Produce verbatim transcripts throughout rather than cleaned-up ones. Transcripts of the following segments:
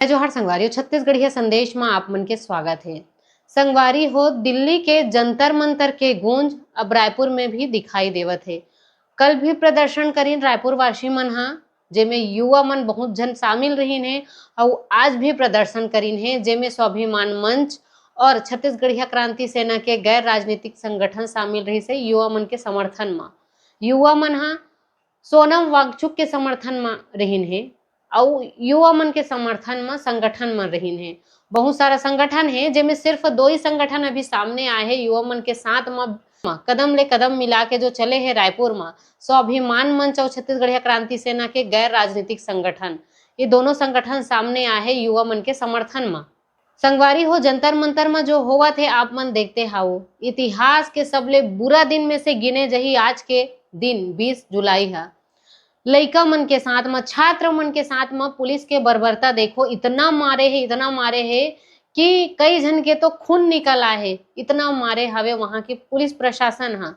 जय जोहार संगवारी हो, छत्तीसगढ़िया संदेश म आप मन के स्वागत हे। संगवारी हो, दिल्ली के जंतर मंतर के गूंज अब रायपुर में भी दिखाई देवत हे। कल भी प्रदर्शन करिन रायपुर वासी मन ह, जेमे युवा मन बहुत झन शामिल रहिन हे, अउ आज भी प्रदर्शन करिन हे, जेमे स्वाभिमान मंच और छत्तीसगढ़िया क्रांति सेना के गैर राजनीतिक संगठन शामिल रहिस हे युवा मन के समर्थन म। युवा मन ह सोनम वांगचुक के समर्थन म रहिन हे, अउ युवा मन के समर्थन म संगठन मन रहिन हे। बहुत सारा संगठन हे, जेमे सिर्फ दो ही संगठन अभी सामने आए हे युवा मन के साथ म, म कदम ले कदम मिला के जो चले हे रायपुर म, स्वाभिमान मंच अउ छत्तीसगढ़िया क्रांति सेना के गैर राजनीतिक संगठन। ये दोनों संगठन सामने आए हे युवा मन के समर्थन म। संगवारी हो, जंतर मंतर म जो होवत हे, आप मन देखते हाव, इतिहास के सबले बुरा दिन में से गिने जही आज के दिन, बीस जुलाई ह। लइका मन के साथ म, छात्र मन के साथ म पुलिस के बर्बरता देखो, इतना मारे हे, इतना मारे हे कि कई झन के तो खून निकल आए हे, इतना मारे हवे वहां के पुलिस प्रशासन ह।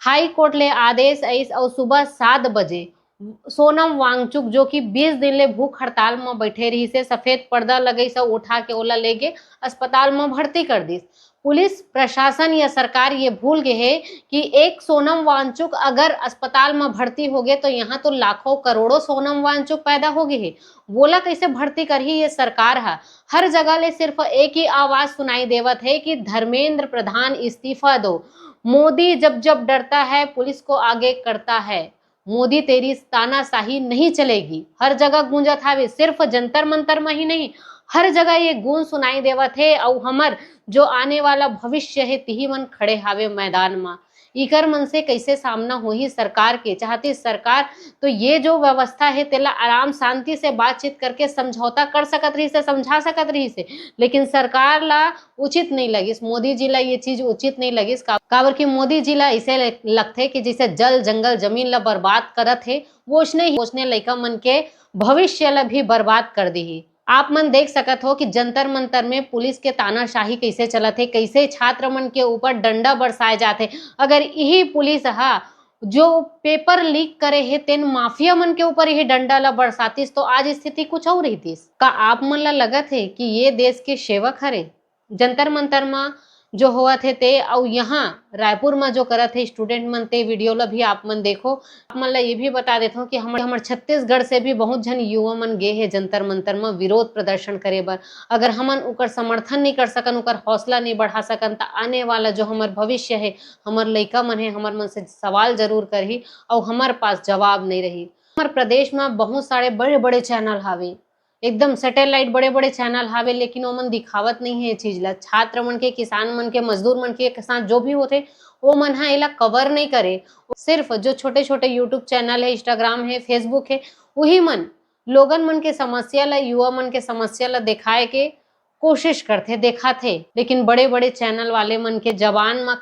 हाई कोर्ट ले आदेश आइस अउ सुबह सात बजे सोनम वांगचुक, जो कि बीस दिन ले भूख हड़ताल म बैठे रहिस हे, सफेद पर्दा लगइस अउ उठा के ओला लेगे अस्पताल म भर्ती कर दिस। पुलिस प्रशासन या सरकार ये भूल गे हे कि एक सोनम वांगचुक अगर अस्पताल म भर्ती होगे, तो यहाँ तो लाखों करोड़ों सोनम वांगचुक पैदा हो गे हे। वोला कैसे भर्ती करही ये सरकार ह? हर जगह ले सिर्फ एक ही आवाज सुनाई देवत हे कि धर्मेंद्र प्रधान इस्तीफा दो, मोदी जब जब डरता है पुलिस को आगे करता है। मोदी तेरी तानाशाही नहीं चलेगी, हर जगह गूंजत हावे, सिर्फ जंतर मंतर म ही नहीं, हर जगह ये गूंज सुनाई देवत हे। अउ हमर जो आने वाला भविष्य हे, तिही मन खड़े हावे मैदान म। इकर मन से कैसे सामना होही सरकार के? चाहती सरकार तो ये जो व्यवस्था हे, तेला आराम शांति से बातचीत करके समझौता कर सकत रहिस हे, समझा सकत रहिस हे, लेकिन सरकार ला उचित नहीं लगिस, मोदी जी ला ये चीज उचित नहीं लगिस। का-, काबर कि मोदी जी ला ऐसे ल-, लगथे कि जैसे जल, जंगल, जमीन ला बर्बाद करत हे, वोसने ही, वोसने लइका मन के भविष्य ला भी बर्बाद कर दिही। आप मन देख सकत हो कि जंतर मंतर में पुलिस के तानाशाही कैसे चलत हे, कैसे छात्र मन के ऊपर डंडा बरसाए जात हे। अगर यही पुलिस हा जो पेपर लीक करे हे, तेन माफिया मन के ऊपर यही डंडा ला बरसातिस, तो आज स्थिति कुछ और रहितिस। का आप मन ला लगत हे कि ये देश के सेवक हरे? जंतर मंतर म जो होवत हे ते, अउ यहाँ रायपुर म जो करत हे स्टूडेंट मन, ते वीडियो ला भी आप मन देखो। आप मन ला ये भी बता देथव कि हमर, हमर छत्तीसगढ़ से भी बहुत झन युवा मन गे हे जंतर मंतर म विरोध प्रदर्शन करे बर। अगर हमन ओकर समर्थन नहीं कर सकन, ओकर हौसला नहीं बढ़ा सकन, त आने वाला जो हमर भविष्य हे, हमर लइका मन हे, हमर मन से सवाल जरूर करही, अउ हमर पास जवाब नहीं रही। हमर प्रदेश म बहुत सारे बड़े-बड़े चैनल हावे, एकदम सैटेलाइट बड़े-बड़े चैनल हावे, लेकिन ओमन दिखावत नहीं हे ये चीज ला। छात्र मन के, किसान मन के, मजदूर मन के साथ जो भी होथे, वो मन ह एला कवर नहीं करे। सिर्फ जो छोटे-छोटे YouTube चैनल हे, Instagram हे, Facebook हे, उही मन लोगन मन के समस्या ला, युवा मन के समस्या ला दिखाए के कोशिश करथे, देखाथे, लेकिन बड़े-बड़े चैनल वाले मन के जबान म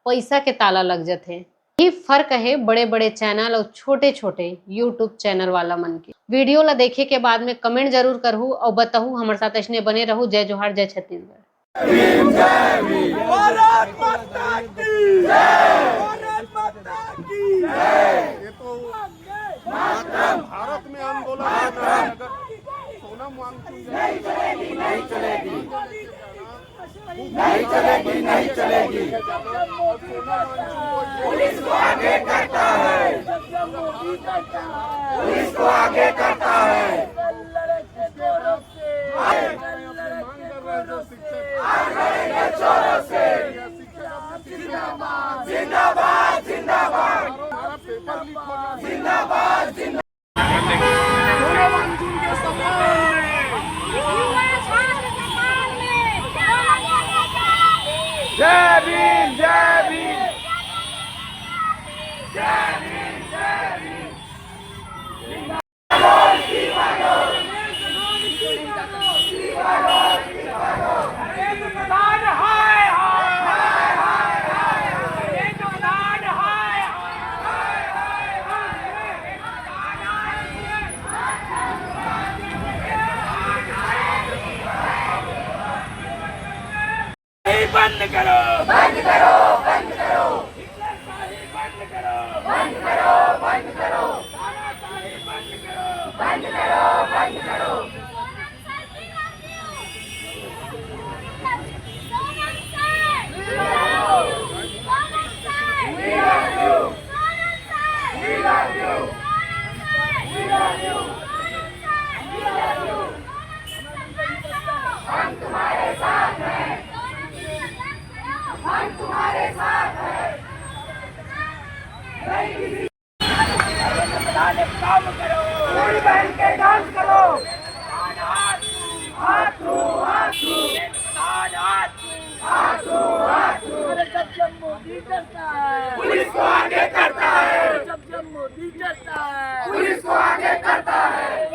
पैसा के ताला लग जथे। यही फर्क हे बड़े-बड़े चैनल अउ छोटे-छोटे YouTube चैनल वाला मन के। वीडियो ला देखे के बाद में कमेंट जरूर करहू अउ बताहू, हमर साथ अइसने बने रहू। जय जोहार, जय छत्तीसगढ़। भारत माता की जय। भारत माता की जय। ये तो भारत में आंदोलन, अगर सोनम वांगचुक नहीं चलेगी, नहीं चलेगी। नहीं चलेगी, नहीं चलेगी। पुलिस को आगे करता है, पुलिस को आगे करता है। आज लड़ेंगे जोरों से। जिंदाबाद, जिंदाबाद। जिंदाबाद, जिंदाबाद। सोनम वांगचुक के सम्मान में। जय भीम, जय भीम। जय भीम, जय भीम। बंद करो, बंद करो। हिटलरशाही बंद करो, बंद करो, बंद करो। तानाशाही बंद करो, बंद करो, बंद करो। पुलिस को आगे करता है। जब जब मोदी डरता है। पुलिस को आगे करता है।